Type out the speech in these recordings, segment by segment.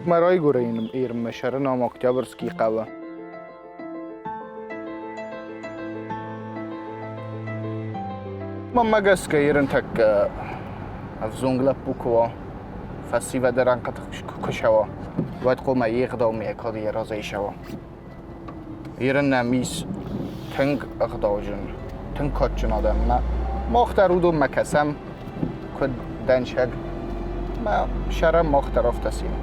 Мӕ райгуырӕн Ирмӕ сӕры ном Октябрьский хъӕуы. Мӕнмӕ гӕсгӕ Ирын тӕккӕ ӕвзонг лӕппу куы уа, фӕсивӕды рӕнхъыты куы сӕуа, уӕд хъуамӕ йе гъдау ме кад йӕ разӕй сӕуа. Ирын нӕм ис тынг ӕгъдауджын, тынг кадджын адӕммӕ. Мах дӕр уыдонмӕ кӕсӕм, куыд дӕнцӕг. Мӕ сӕрӕн мах дӕр афтӕ цин.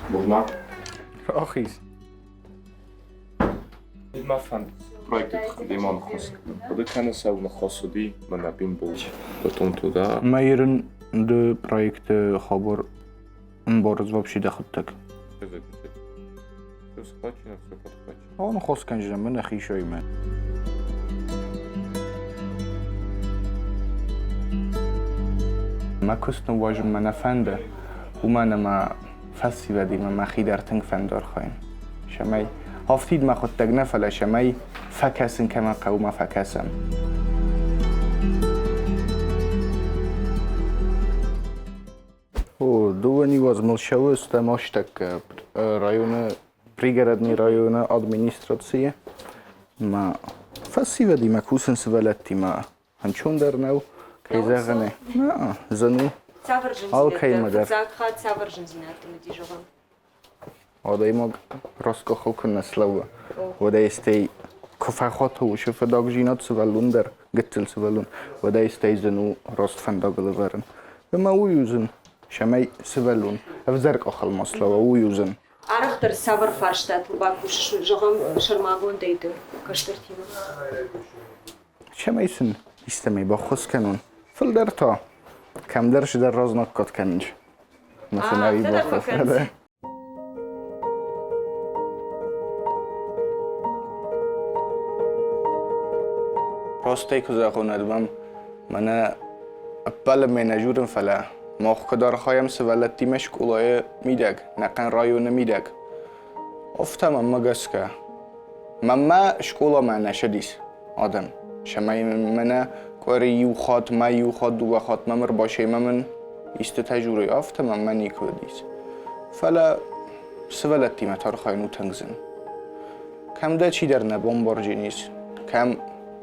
Можно? Рахиз. Мӕ фӕнд проекты тыххӕй демӕ ныхас кӕнын. Хъуыды кӕныс, ау ныхас уыди мӕнӕ Бимбол потом туда. Мӕ ирын ды проекты хабар ӕмбарыс вообще дӕхуыдтӕг. Все схвачено, все подхвачено. О, ныхас кӕнджынӕн мӕ нӕхи соймӕ. Мӕ куыст ныууадзын мӕ нӕ фӕнды, уымӕн ӕмӕ фӕсивӕдимӕ мӕхи дӕр тынг фӕнды архайын. Цӕмӕй афтид мӕхуыдтӕг нӕ, фӕлӕ цӕмӕй фӕкӕсын кӕмӕ хъӕуы, ма фӕкӕсӕм. О, дыууӕ ниуӕз мыл сӕуы стӕм астӕккӕ районы пригородный районы администрацийы. Мӕ фӕсивӕдимӕ кусын сывӕллӕттимӕ ӕнцондӕр нӕу, кӕй зӕгъын ӕй, нӕ, зын у. Цавӕр Алкӕимӕ зындзинӕдтӕ? дӕр. Фыццаг хатт цавӕр зындзинӕдтӕ уыди, зӕгъӕм? Адӕймаг раскъахыл куы нӕ слӕууы, уӕд ӕй стӕй куы фӕхаты уыцы фыдагдзинад сывӕллон дӕр, гыццыл сывӕллон, уӕд ӕй стӕй зын у раст фӕндагыл ӕвӕрын. Ӕмӕ уый у зын, цӕмӕй сывӕллон ӕвзӕр къахыл ма слӕууа, уый у зын. Арӕхдӕр цавӕр фарстатыл бакусыс, зӕгъӕм, сӕрмагондӕй ды кӕстӕртимӕ? Цӕмӕй сын истӕмӕй баххуыс кӕнон, фылдӕр та кӕмдӕр цыдӕр разнаггад кӕнынц. Мӕ фынӕй баххуыс. Растӕй куы зӕгъон, уӕд мӕм мӕнӕ ӕппӕлы ме нӕ журын, фӕлӕ мах куыд архайӕм сывӕллӕттимӕ скъолайы мидӕг, нӕхъӕн районы мидӕг, афтӕ мӕнмӕ гӕсгӕ мӕнмӕ скъоламӕ нӕ цыдис адӕм. Цӕмӕй мӕнӕ къуыри иу хатт, мӕй иу хатт, дыууӕ хатт мӕм ӕрбасӕй мӕ мын истытӕ журой, афтӕ мӕнмӕ никуы уыдис. Фӕлӕ сывӕллӕттимӕ та архайын у тынг зын. Кӕм дӕ чидӕр нӕ бомбарджын ис, кӕм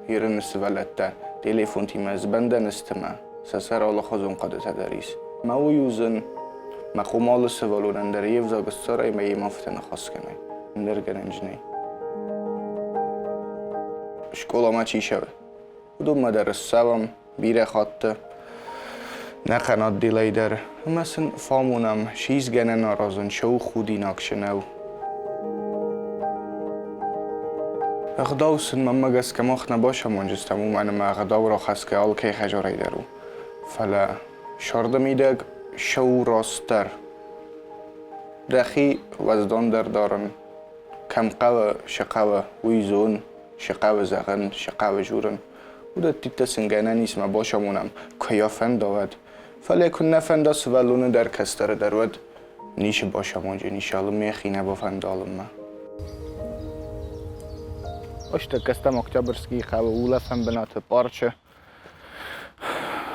Ирыны сывӕллӕттӕ телефонтимӕ сбӕндӕн сты мӕ сӕ сӕр алыхуызон хъуыдытӕ дӕр ис. Мӕ уый у зын, мӕ къуымалы сывӕллонӕн дӕр йе взаг ссарай мӕ йемӕ афтӕ ныхас кӕнай. Ӕндӕр гӕнӕн нӕй. Скъоламӕ чи цӕуы, уыдонмӕ дӕр ссӕуӕм бирӕ хатты. Нӕхъӕн отделӕй дӕр ӕмӕ сын фӕамонӕм, сисгӕнӕн аразын цы у, худинаг цы нӕу. Ӕгъдау сын мӕнмӕ гӕсгӕ мах нӕ бацамондзыстӕм, уымӕн ӕмӕ ӕгъдау рахӕсгӕ алкӕй хӕдзарӕй дӕр у. Фӕлӕ сӕрды мидӕг сӕу растдӕр. Дӕхи уӕздандӕр дарын, кӕм хъӕуы, цы хъӕуы, уый зон, цы хъӕуы зӕгъын, цы хъӕуы дзурын. Уыдӕттӕ сын гӕнӕн ис мӕ бацамонӕм, куы йӕ фӕнда, уӕд. Фӕлӕ куыннӕ фӕнда сывӕллоны дӕр кӕстӕры дӕр, уӕд ницы бацамонджын ис, алы мӕхи нӕ бафӕнда алынмӕ. Ӕстӕккӕ стӕм Октябрьскийы хъӕуы улӕфӕн бынаты парчы.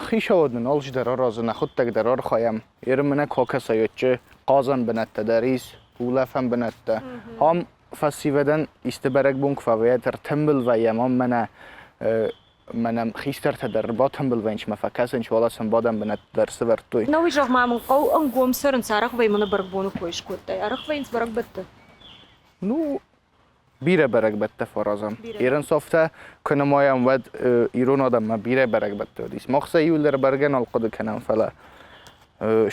Хицауад нын алчидӕр аразы, нӕхуыдтӕг дӕр архайӕм. Ермынӕ кокӕсӕйоччы хъазӕн бынӕттӕ дӕр ис, улӕфӕн бынӕттӕ. Ам фӕсивӕдӕн исты бӕрӕгбон куы фӕвӕййӕ, ӕртымбыл вӕййӕм, ам мӕнӕ мӕнӕ хистӕртӕ дӕр ӕрбатымбыл вӕййынц мӕ фӕкӕсынц, уӕлӕ сын бадӕн бынӕттӕ дӕр сӕвӕрдтой. Нӕ уый зӕгъ ма мын хъӕу ӕнгом цӕрынц, арӕх вӕййы мӕнӕ бӕрӕгбоны кой скодтай. Арӕх вӕййынц бӕрӕгбӕтты? Ну, бирӕ бӕрӕгбӕттӕ фӕразӕм. Ирынцофтӕ куы нымайӕм, уӕд ирон адӕммӕ бирӕ бӕрӕгбӕттӕ уыдис. Мах сӕ иуылдӕр бӕргӕ нал хъуыды кӕнӕм, фӕлӕ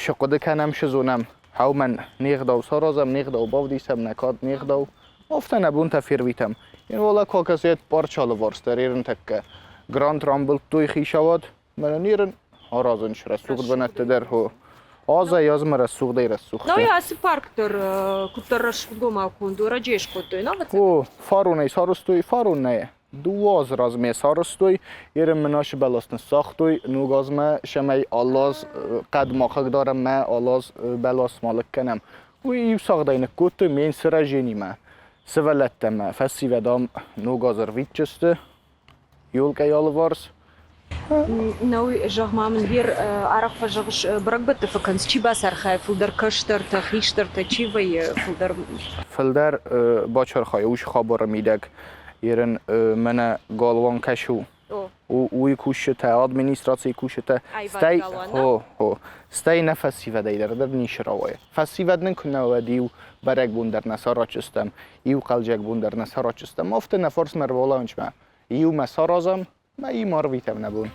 цы хъуыды кӕнӕм, цы зонӕм. Хъӕумӕ не гъдау саразӕм, не гъдау бавдисӕм, нӕ кад, не гъдау. Афтӕ нӕ бонтӕ фервитӕм. Ин кокасет парчалыварс дӕр ерынтӕккӕ грант рамбылдтой хицауад, мӕнӕн ерын аразын рӕсугъд бынӕтты дӕр хо. Азӕй азмӕ рӕсугъдӕй рӕсугъддӕр. Науи ацы парк дӕр куыддӕр рӕсугъдгомау конд у, ӕрӕджы скодтой, нӕ? О, фаронӕй сарӕзтой, фарон нӕ. Дыууӕ азы размӕ сарӕзтой, ерын мын бӕлас ныссагътой, ног азмӕ сӕмӕй алы аз хъӕд ма хъыгдарӕм мӕ алы аз бӕлас ма лыг кӕнӕм. Уый иу сагъдӕй ныккодтой ме нсырӕзенимӕ. Сывӕллӕттӕ мӕ фӕсивӕд ам ног аз ӕрвитджысты елкӕйы алыварс. Нӕу, зӕгъ-ма мын, Вер, арӕх фӕзӕгъыс, бӕрӕгбӕтты фӕкӕнынц, чи бацархайы фылдӕр кӕстӕртӕ, хистӕртӕ, чи вӕййы фылдӕр? Фылдӕр бацархайы уыцы хабары мидӕг. Ерын мӕнӕ галуан кӕсы уый кусджытӕ, администрацийы кусджытӕ, стӕй хо, хо, стӕй нӕ фӕсивӕдӕй дӕр дӕр ницы рауайы. Фӕсивӕд нын куы нӕ уӕд иу бӕрӕгбон дӕр нӕ саразджыстӕм, иу хъӕлдзӕг бон дӕр нӕ саразджыстӕм. Афтӕ нӕ фарсмӕ ӕрбалӕууынчмӕ иумӕ саразӕм, мӕ им арвитӕм нӕ бон.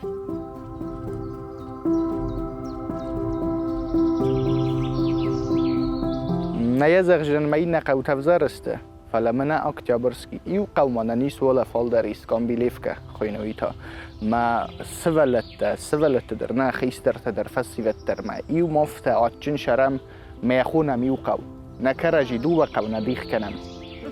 Нӕ йӕ зӕгъзӕн, мӕ иннӕ хъӕутӕ ӕвзӕр сты, фӕлӕ мӕнӕ Октябрьский иу хъӕумӕ нӕ ис уӕлӕ фалдӕр ис Камбилевкӕ хуыйны та. Мӕ сывӕллӕттӕ, сывӕллӕтты дӕр, нӕ хистӕртӕ дӕр, фӕсивӕд дӕр мӕ иу мафтӕ адджын сӕрӕм, мӕ хонӕм иу хъӕу. Нӕ кӕрӕдзи дыууӕ хъӕу нӕ дих кӕнӕм.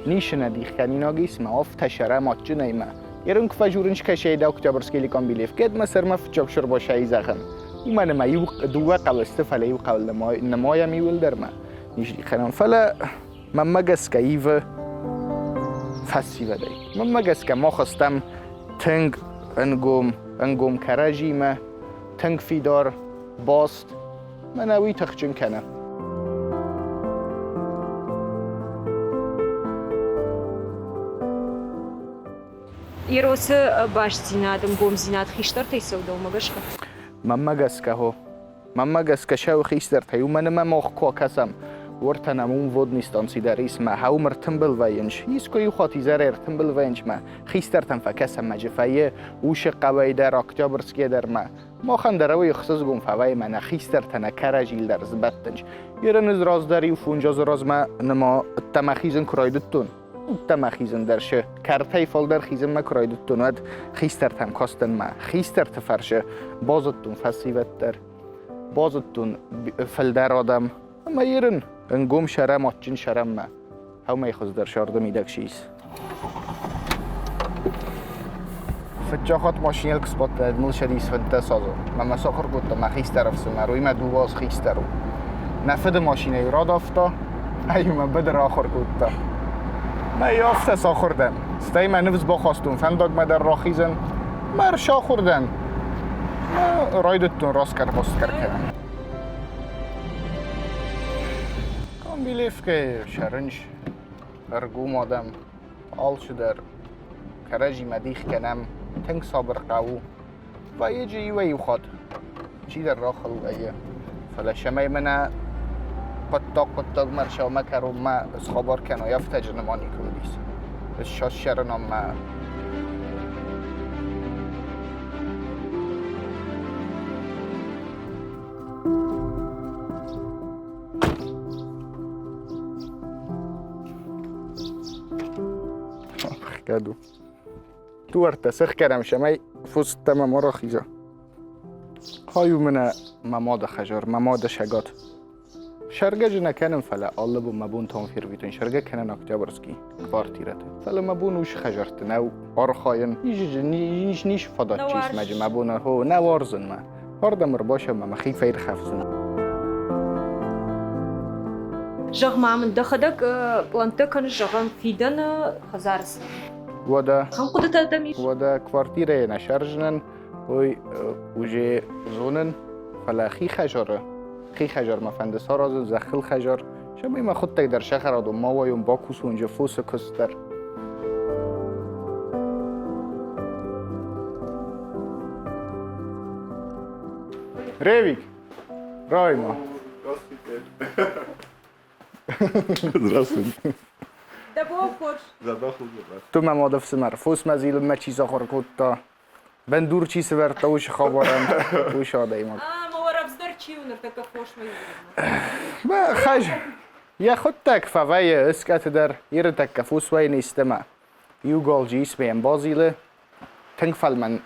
Ницы нӕ дих кӕнинаг ис, мӕ афтӕ сӕрӕм адджынӕй мӕ. Ерын куы фӕжурын скӕсӕй дӕ Октябрьский или Камбилевкӕ, мӕ сӕрмӕ фыццаг сырбосӕй зӕгъын. Уымӕн ӕмӕ иу дыууӕ хъӕуы сты, фӕлӕ иу хъӕуыл нымайӕм иуылдӕр мӕ низ дих кӕнӕм. Фӕлӕ мӕнмӕ гӕсгӕ ивы фӕсивӕдӕй. Мӕнмӕ гӕсгӕ мах стӕм тынг ӕнгом, ӕнгом кӕрӕдзимӕ, тынг фидар, баст. Мӕнӕ уый тыхджын кӕны. Еросы бастдзинад, ӕнгомдзинад хистӕртӕй цӕуы дӕумӕ гӕсгӕ? Мӕнмӕ гӕсгӕ, хо. Мӕнмӕ гӕсгӕ сӕ хистӕртӕй, уымӕн ӕмӕ мах куы акӕсӕм, уӕртӕ нӕм уым водный станци дӕр ис мӕ хӕум ӕртымбыл вӕййынц. Искуы иу хатт изӕрӕй ӕртымбыл вӕййынц мӕ хистӕртӕм фӕкӕсӕм мӕ фӕййы усы хъӕуӕй дӕр, Октябрьскийӕ дӕр мӕ Махӕн дӕр уый ӕхсызгон фӕвӕййы мӕнӕ хистӕртӕ нӕ кӕрӕдзийыл дӕр сбӕттынц. Ерын ӕз раздӕр иу фондз азы размӕ ныма ӕддӕмӕ хизын куы райдыдтон, ӕддӕмӕ хизын дӕр шы кӕртӕй фалдӕр хизынмӕ куы райдыдтон, уӕд хистӕртӕм кастӕн мӕ хистӕрты фӕрсы базыдтон фӕсивӕд дӕр, базыдтон фылдӕр адӕм ӕмӕ ерын ӕнгом сӕрӕм, адджын сӕрӕммӕ. Хӕумӕй хуыздӕр сӕрды мидӕг сис. Фыццаг хатт машинӕйыл куы сбадтӕн, мыл сӕдис 15 азы. Мӕ мӕ сахуыр кодта мӕ хистӕр ӕфсымӕр, уый мӕ дыууӕ аз хистӕр у. Нӕ фыды машинӕйы радавта, ӕй мӕ быдыр ахуыр кодта. Мӕ афтӕ сахуыр дӕн. Стӕй мӕ ныфс бахастон фӕндагмӕ дӕр рахизын. Мӕ ӕрсахуыр дӕн. Мӕ райдыдтон раскъӕр-баскъӕр кӕнын. Камбилевкӕйы сӕрынч ӕргом адӕм, алчидӕр кӕрӕдзимӕ дих кӕнӕм, тынг сабыр хъӕу у. Вӕййы иуӕй-иу хатт чидӕр рахыл вӕййы, фӕлӕ цӕмӕй мӕнӕ хъуыддаг хъуыддагмӕ ӕрцӕуа кӕронмӕ схабар кӕной, афтӕ зынымӕ никуы уыдис. Ссӕрын ӕмӕ Хгӕд у. Дуӕрттӕ сыхгӕнӕм, цӕмӕй фустӕмӕ ма рахиза. Хай у мӕнӕ мӕ мады хӕдзар, мӕ мады сӕгат. Сӕргӕ нӕ кӕнын, фӕлӕ алы бон мӕ бон тон фервитын. Сӕргӕ кӕнын Октябрьский квартирӕты. Фӕлӕ мӕ бон уыцы хӕдзӕртты нӕу архайын. Ис ницы фадат чи ис мӕ бон хо нӕ уарзын мӕ. Ардӕм ӕрбацӕуын мӕ мӕхи фӕирхӕфсын. Зӕгъ-ма мын, дӕхӕдӕг пълӕнттӕ кӕныс, зӕгъӕм, фидӕны хӕдзары цы? Уӕдӕ. Ахӕм хъуыдытӕ дӕм ис? Уӕдӕ квартирӕйы нӕ сӕрзынӕн, уый уже зонын, фӕлӕ хи хӕдзары, хи хӕдзар мӕ фӕнды саразын, зӕххыл хӕдзар, цӕмӕй мӕ хуыдтӕг дӕр сӕхӕрадон ма уайон, бакусон же фосы куыст дӕр. Ревик, райма. Здравствуйте. Дӕ бон хорз. Ту мӕ мады ӕфсымӕр, фосмӕ зилынмӕ чи сахуыр кодта, бындур чи сӕвӕрдта, уыцы хабарӕн, уыцы адӕймаг. Ӕмӕ рӕвдздӕр чи у ныртӕккӕ фосмӕ зилынмӕ? Мӕ хӕз йӕхуыдтӕг фӕвӕййы ыскъӕты дӕр, Иры тӕккӕ фосуайӕн истӕмӕ. Иу голджы исмӕ базилы, тынг фӕлмӕн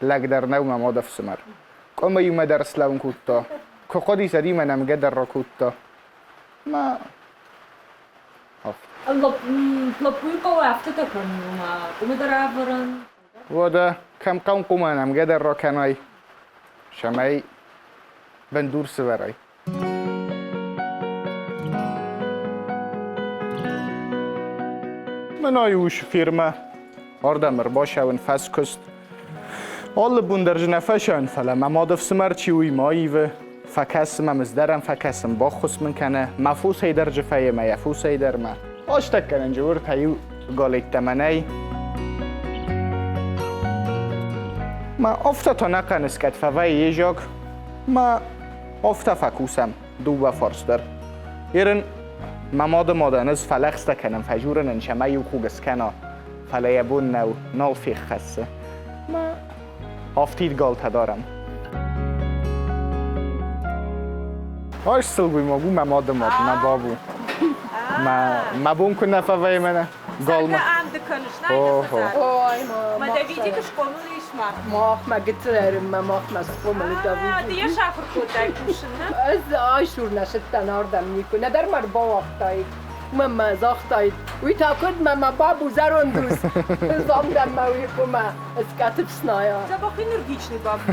лӕг дӕр нӕу мӕ мады ӕфсымӕр. Къуымы иумӕ дӕр слӕууын кодта. Куы хъуыдис, ӕдимӕ нӕмгӕ дӕр ракодта. Мӕ Лӕппуйы хъӕуы афтӕтӕ кӕнын, ома къуымы дӕр ӕвӕрын. Уӕдӕ кӕм хъӕуын къуымӕн нӕмгӕ дӕр ракӕнай, цӕмӕй бындур сывӕрай. Мӕнӕй ус фирмӕ ардӕм ӕрбацӕуын фӕскуыст. Алы бон дӕр зынӕ фӕсӕн, фӕлӕ мӕ мады фсымӕр чи уый ма ивы. Фӕкӕсы мӕм, ӕз дӕр ӕм фӕкӕсын, баххуыс мын кӕны. Мӕ фосӕй дӕр джы фӕйы, мӕ йӕ фосӕй дӕр мӕ. Азтӕккӕнӕн джиуыртӕ иу галеттӕ мӕнӕй. Мӕ афтӕ та нӕ кӕныс, кӕд фӕвӕййы езаг. Мӕ афтӕ фӕкусӕм дыууӕ фарс дӕр. Ерын мӕ мады мадӕн ӕз фӕлӕгъстӕ кӕнын, фӕжурын ын, цӕмӕй иу хъуг скӕна, фӕлӕ йӕ бон нӕу, нал феххӕссы. Мӕ афтид галтӕ дарӕм. Ӕз сылгоймаг у мӕ мады мад, мӕ бабу. Мӕ, мӕ бон куы нӕ фӕвӕййы мӕнӕ галмӕ. Ам ды кӕныс, Охо. Ой, Мӕ Давидикы схъомыл ис ма. Махмӕ гыццыл махмӕ схъомыл Давид. Ды йӕ сахуыр кодтай кусын, нӕ? Ӕз айсур нӕ сыдтӕн ардӕм никуы, нӕдӕр мӕ ӕрбауагътаид. Мӕ мӕ загътаид, уый та куыд мӕ мӕ бабу зӕронд ус, замдӕн мӕ уый хъуымӕ скъӕты фснайа. Дзӕбӕх энергичный бабу.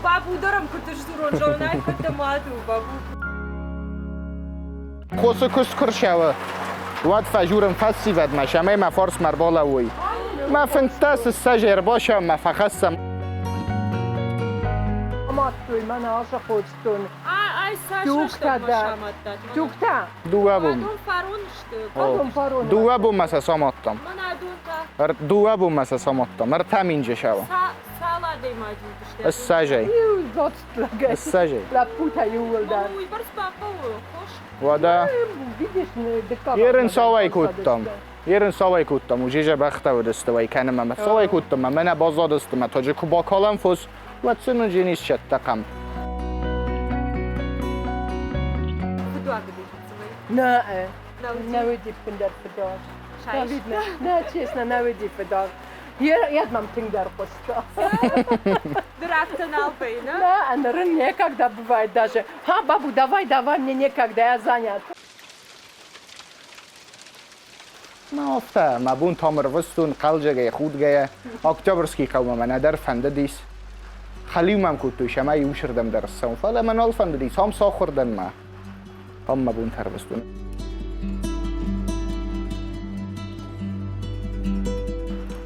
Бабу дӕр ӕм куыд сдзурон, зонай, кӕд дӕ мад у, бабу. Хосы куыст куы рцӕуы, уӕд фӕжурын фӕсивӕдмӕ, цӕмӕй мӕ фарсмӕ ӕрбалӕууой. Мӕ 15 ссӕдз ӕрбацӕуӕм мӕ фӕхӕссӕм. Амадтой мӕнӕ ацы ходстон. Тугтӕ дӕр. Тугтӕ? Дыууӕ бон. Дыууӕ бонмӕ сӕ самадтам. Дыууӕ бонмӕ сӕ самадтам. Ӕртӕ минджы сӕуы. Цал адӕймаджы уыдысты? Ссӕзӕй. Иу дзоцт Ссӕзӕй. Лӕппутӕ иууылдӕр. Уыйбӕрц бахъӕуы хос? Уӕдӕ ерын сауӕй кодтам. Ерын сауӕй кодтам, уже бӕхтӕ уыдысты уӕй кӕнынмӕ. Мӕ сауӕй кодтам, мӕ мӕнӕ баззадысты, мӕ тоджы куы бакалӕм фос, уӕд сын уже не ссӕдта хъӕм. Нӕ, нӕ уыди ӕппындӕр фыдуаг. Нӕ, честно, нӕ уыди фыдуаг. Йӕ мӕм тынгдӕр хъуыста. Дурак-то нал бэй, да? Да, нырын некогда бывает даже. Ха, бабу, давай, давай, мне некогда, я занят. Мӕ афтӕ, мӕ бон там ӕрвыстон хъӕлдзӕгӕй, худгӕйӕ. Октябрьский хъӕумӕ мӕ нӕдӕр фӕндыдис. Хӕлиу мӕм кодтой, цӕмӕй иусырдӕм дӕр ссӕуын, фӕлӕ мӕ нал фӕндыдис, ам сахуыр дӕн мӕ. Ам мӕ бонтӕ ӕрвыстон.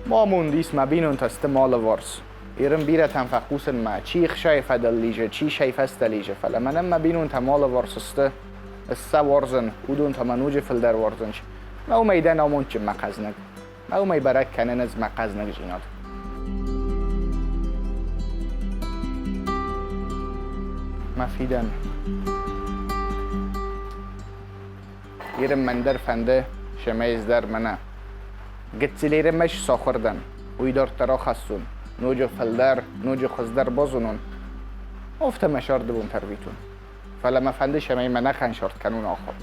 Мамонд ис, мӕ бинонтӕ сты мӕ алыварс. Ирын бирӕтӕм фӕхъусынмӕ, чи хсайы фӕдыл лизы, чи сӕй фӕстӕ лизы, фӕлӕ мӕнӕн мӕ бинонтӕ мӕ алыварс сты. Сӕ уарзын, уыдон та мӕ ноджы фылдӕр уарзынц. Мӕ уымӕй дӕн амондджын мӕ хъӕзныг. Мӕ уымӕй бӕрӕг кӕнын ӕз мӕ хъӕзныгдзинад. Мӕ фидӕн. Ирын мӕн дӕр фӕнды, цӕмӕй ӕз дӕр мӕнӕ. Гыццыл Ирынмӕ сахуыр дӕн, уый дарддӕр ахӕссон, ноджы фылдӕр, ноджы хуыздӕр базонон. Афтӕ мӕ сӕрды бонтӕ ӕрвитон. Фӕлӕ мӕ фӕнды, цӕмӕй мӕ нӕхӕн сӕрд кӕнон ахуыр.